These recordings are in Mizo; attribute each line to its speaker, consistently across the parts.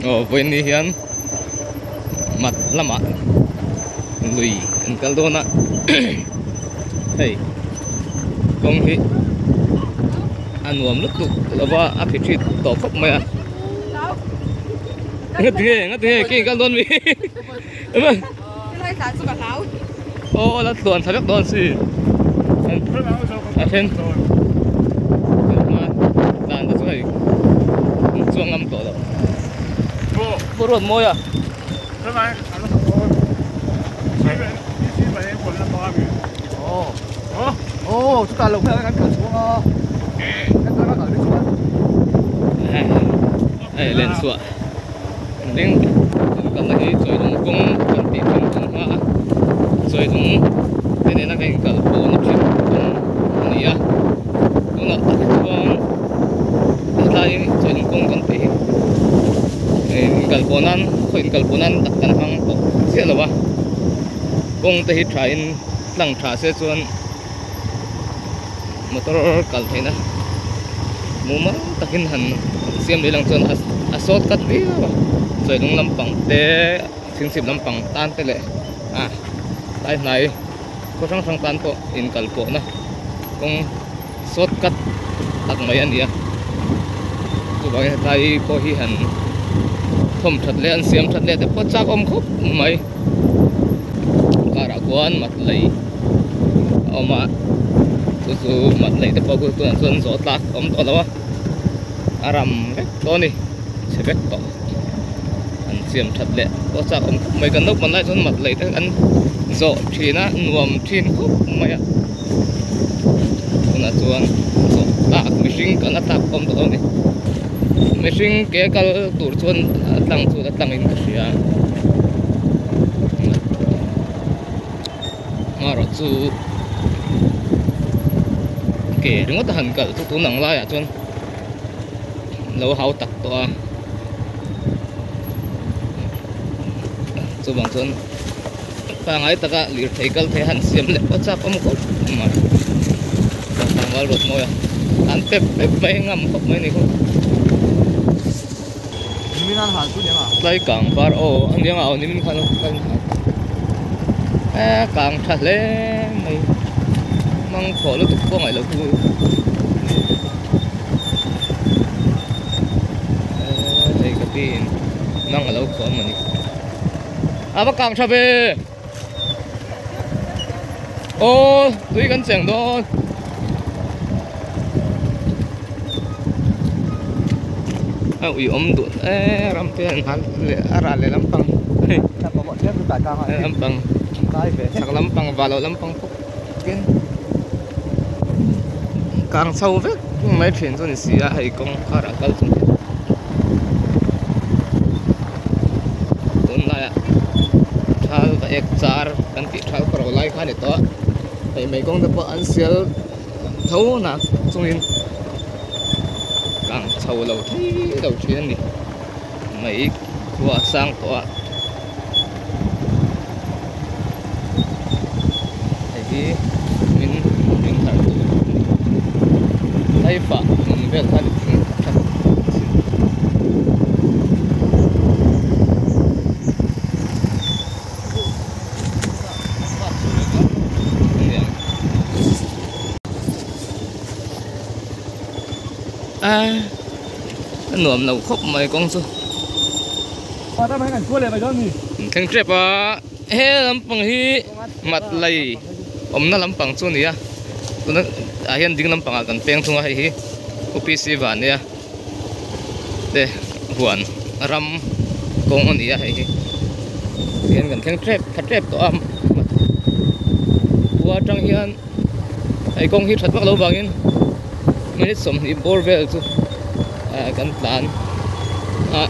Speaker 1: Aw vawiin ni hian mat lamah lui an kal dawn a hei kawng hi a nuam lutuk lova a phi ṭhit tawh khawp mai a ngatinge ngatinge ke in kal dawn mi aw la tluan thla vek dawn si a then dan te chu hei an chuang ngam tawh lo pu ruat mawi a hei len chhuah ding kan kalna hi chawilung kawng kan tih thin ang hma a chawilung te nena kan inkal pawhna thin kawng a ni a tunah tak hi chuan hetlai chawilung kawng kan tih hi inkal pawh nan khaw inkal pawh nan tak kan hmang tawh chiah lo a kawng te hi tha in tlang tha se chuan motor kal theihna mumal takin han siam leh lang chuan a sawt kat viau a chawilung lampang te thingchhip lampang tan te leh ah tlai hnai khaw hrang hrang tan pawh inkal pawhna kawng sawt kat tak mai a ni a chuvangin hetlai pawh hi han thawm that leh an siam that leh te pawh chak awm khawp mai karah khuan mat lei a awm a chu chu mat lei te pawh chu tunah chuan zawh tlak a awm tawh lo a a ram vek tawh a ni chhe vek tawh an siam that leh pawh chak awm khawp mai kan naupang lai chuan mat lei te an zawh thin a nuam thin khawp mai a tunah chuan zawh tlak mihring kan a tlak awm tawh lo a ni mihring ke kal tur chuan a tlang chu a tlangin ka hria marawh chu ke ringawt a han kal chu tun ang laiah chuan lo hau tak tawh a chuvang chuan pangai taka lirthei kal thei han siam leh pawh chak awm khawp mai tlangval rawt mawi a an pep pep mai ngam khawp mai a ni khaw tlai kang var aw a niang a nimin khan e kang tha hle mai mang khawh lutuk pawh ngaih loh chu hei ka pi in mang a lo khawh a mawni. A va kang tha ve aw tui kan cheng dawn a ui awm duh e ram te an hal leh a ral leh lampang lampang chak lampang vah loh lampang pawh tin kang chho vek mai thin chu a ni si a hei kawngkhar ah kal chung hian. Tunlaiah thal va ek char kan tih thal kawr lai kha a ni tawh a hei mei kawng te pawh an sial tho nak chungin kang chho lo thei lo thin a ni mei khua a sang tawh a hei hi min ring thar tur a ni taifa ang vel kha a ni thing that a a nuam lo khawp mai kawng chu thleng tep a he lampang hi mat lei awmna lampang chu a ni a tuna ah hian ding lampangah kan peng thung a hei hi upc van nia te huan ram kawng a ni a hei hi tihian kan thleng tep tha tep tawh a khua atang hian hei kawng hi that vak lo vangin minute 20 bawr vel chu kan tlan a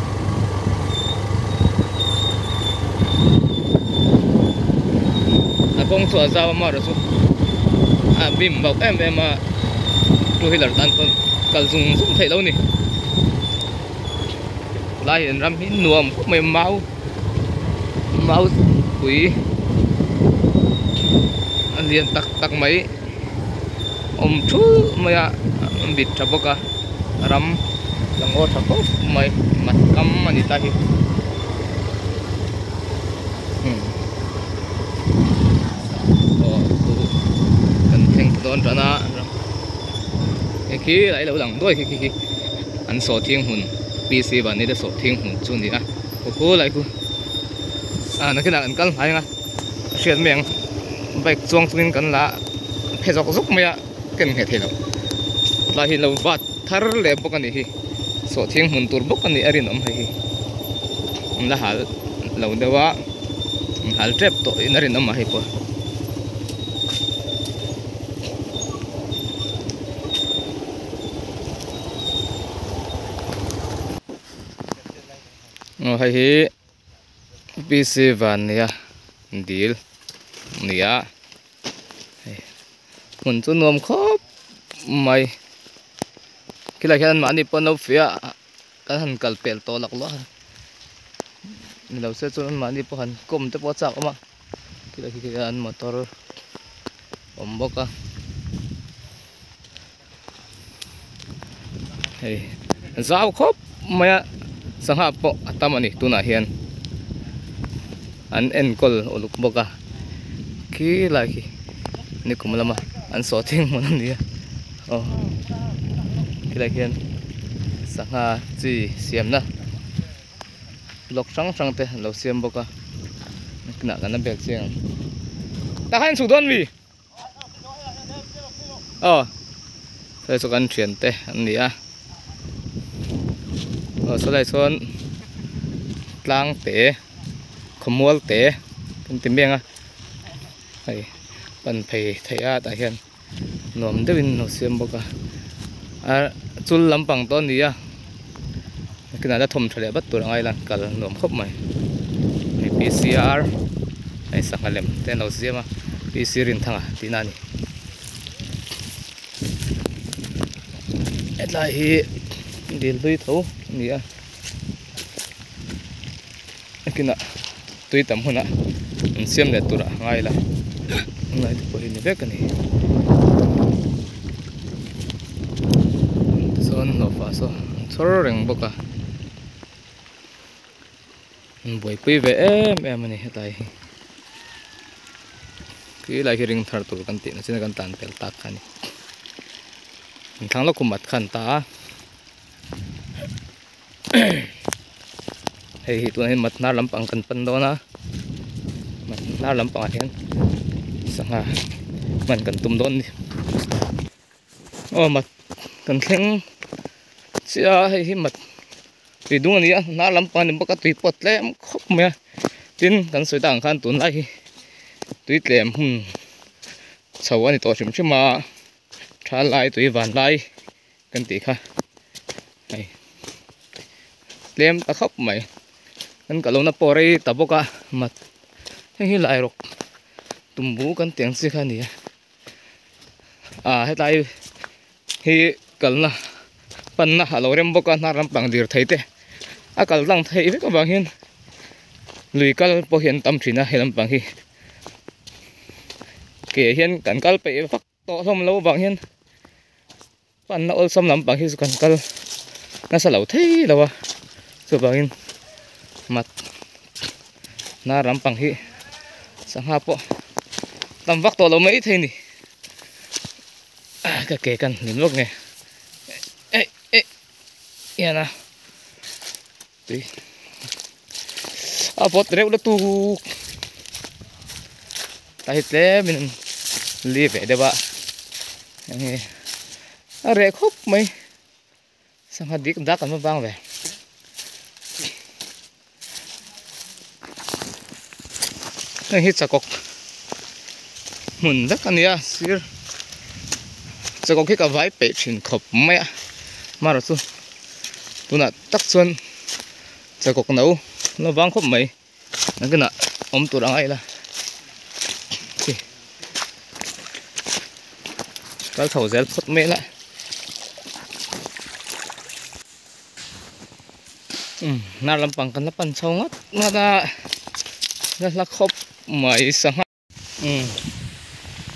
Speaker 1: a kawng chu a zau a marawh chu a bim bauh em em a two wheeler tan pawn kal zung zung theih lo a ni lai hian ram hi nuam khawp mai mau mau pui a lian tak tak mai awm thulh mai a an bit tha bawk a ram. La ngaw tha khawp mai mat kam a ni ta hi umm aw chu kan thleng ta dawn tan a hei khi a lo lang duai khi khi an sawhthing hmun PC vani te sawhthing hmun chu a ni a aw khu lai khu ah nakinah kan kal hnai ang a a hriat mai ang bike chuang chungin kan la phe zawk zawk mai a. Ken ngheh thei lo. Tlai hi lo vat thar leh bawk a nih hi. Sawhthing hmun tur bawk a nih a rinawm hei hi. An la hal lo deuh a, an hal tep tawh in a rinawm a hei pawh. Aw hei hi PC Vania dil a ni a. Hmun chu nuam khawp mai khilai hian mahni pawh an lo fiah a kan han kal pel tawh lak luah a ni lo se chuan mahni pawh han kawm te pawh a chak awm a khilai khi an motor awm bawk a hei zau khawp mai a sangha pawh a tam a ni tunah hian an enkawl uluk bawk a khilai khi nikum lama an saw thing hmun a ni a aw khilai khian sangha chi siamna block hrang hrang te an lo siam bawk a nakinah kan la bel chiang ang tah khan in chhuk dawn mi. Aw sawi chu kan thian te an ni a aw sawlai chuan tlang te khawmual te kan ti mai ang a hei pan phei theih a tah hian nuam deuhin an lo siam bawk a a chul lampang tawh a ni a nakinah la thawm tha leh vat tur a ngai la kal nuam khawp mai hei P C R hei sangha lem te an lo siam a P C Rinthanga tihna a ni hetlai hi dil hlui tho a ni a nakinah tui tam hunah an siam leh tur a ngai la ngai te pawh hi ni vek a ni tichuan hlawhfa saw an chhawr reng bawk a an buaipui ve em em a ni hetlai hi khi lai hi ring thar tur kan tih na chin a kan tlan pel tak kha a ni an thlang lawk kum at khan ta a. Hei hi tunah hian mat hnar lampang kan pan dawn a mat hnar lampangah hian sangha hman kan tum dawn a ni aw mat kan thleng chiah a hei hi mat tui dung a ni a hnar lampang a ni bawk a tui pawh a tlem khawp mai a tin kan sawi tak ang khan tunlai hi tui tlem hun chho a ni tawh hrim hrim a tha lai tui van lai. Kan tih kha hei tlem ta khawp mai kan kal lohna pawh rei ta bawk a mat heng hi lai rawk tumbu kan tih ang chi kha a ni a ah hetlai hi kalna panna a lo rem bawk a hnar lampang dir thei te a kal tlang theih vek avang hian lui kal pawh hi an tam thin a he lampang hi ke hian kan kal peih vak. Tawh hlawm lo avang hian panna awlsam lampang hi chu kan kal nasa lo thei lo a chuvangin mat hnar lampang hi sangha pawh tam vak tawh lo mai thei a ni ka ke kan hlim lawk nge eh eh hian a tui a vawt reuh lutuk ta hi tlem in li ve deuh a enge a reh khawp mai sangha dik dak an va vang ve heng hi chakawk hmun vek a ni a sir chakawk hi ka vai peih thin khawp mai a amaherawhchu tunah tak chuan chakawk no la vang khawp mai nakinah awm tur ang a ila khi kal chho zel phawt mai ila umm hnar lampang kan la pan chho ngawt ngawt a la hla khawp mai sangha. Umm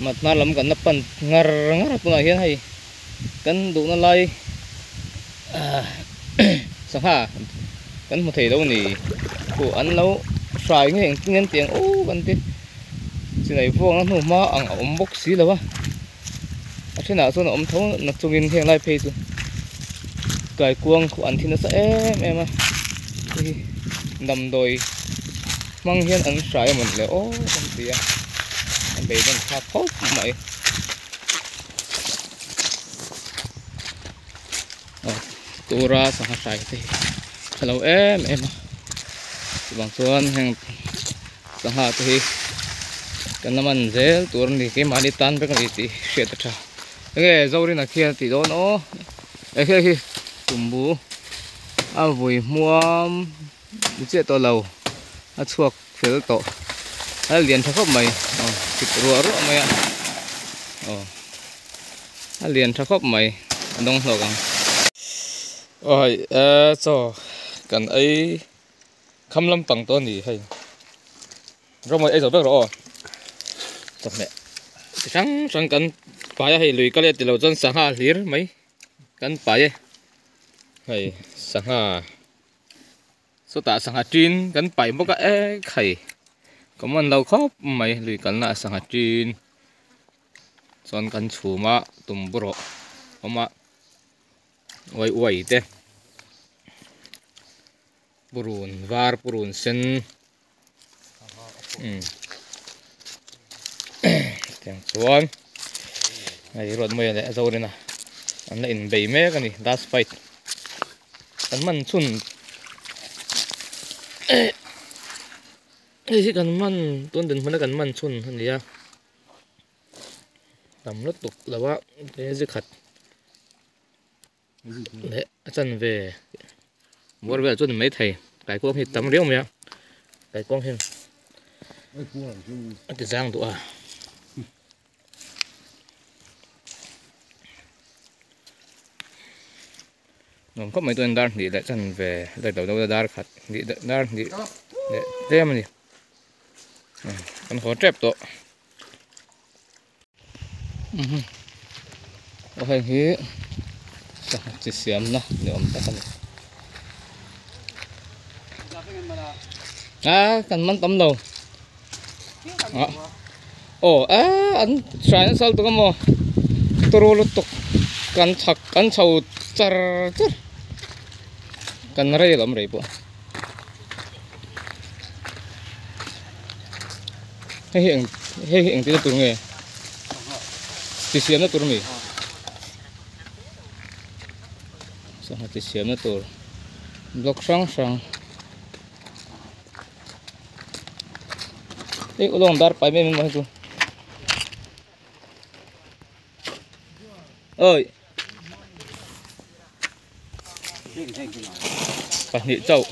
Speaker 1: mat hnar lam kan la pan ngar ngar a tunah hian hei kan duhna lai ah. Sangha kan hmu thei lo a ni. Khu an lo hrai nge engtin an tiang aw kan ti. Chinai vuakna hnu hma ang a awm bawk si lo a. A thenah chuan a awm tho na chungin heng lai phei chu kaikuang khu an thi nasa em em a. Hei hi damdawi hmang hian an hrai a mawni le aw kan ti a. A beidawn thlak khawp mai. Tura sangha hrai te hi tha lo em em a chuvang chuan heng sangha te hi kan la man zel tur a ni keimahni tan vek a ni tih hriat a tha enge Zorina khian a tih dawn aw hei hi tumbu a vui hmuam ni chiah tawh lo a chhuak fel tawh a lian tha khawp mai aw chik ruah ruah mai a aw a lian tha khawp mai a dawng hlawk ang aw hei eee chaw kan ei kham lampang tawh a ni hei rawmawi ei zo vek rawh aw chawhmeh chi hrang hrang kan pai a hei lui ka let tilo chuan sangha hlir mai kan pai e hei sangha. Chutah sangha tin kan paih bawk a e khai common lo khawp mai lui kalna ah sangha tin chuan kan chhum a tum burawh awm a uai uai te purun var purun sen umm tiang chuan hei Ruatmawia leh Zorina an la inbei mek a ni last fight kan man chhun hei hi kan man tun dinhmuna kan man chhun a ni a tam lutuk lo a zikhat. Leh a chanve bawr velah chuan ni maithei kaikuang hi tam riau mai a kaikuang hian a ti zang duh a. Nuam khawp mai chuan dar hnih leh chanve daih lo deuh dar khat hnih dar hnih leh tlem a ni kan haw tep tawh. Aw heng hi sangha chi siamna ni awm tak a ni a kan man tam lo ah aw a an hrai nasa lutuk a maw turu lutuk kan chhak kan chho char char kan rei a lo awm rei pawh hei hi eng hei hi engtin na tur nge chi siamna tur ami sangha chi siamna tur block hrang hrang hei ulawng dar pai em em mai chu oi. Pahnih chauh.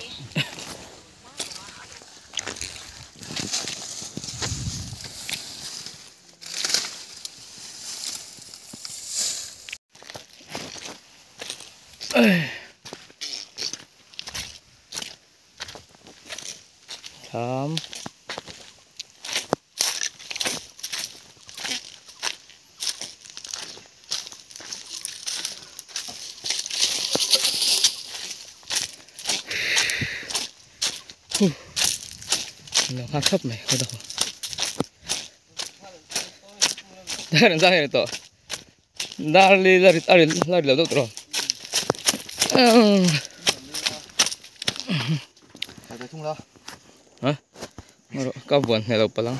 Speaker 1: Thlam. Nó khá thấp này, không đâu. Đây là ra này to. Dar li la rit ari la ri lo deuh tawh. Hả? Ka buan hmel lo palang.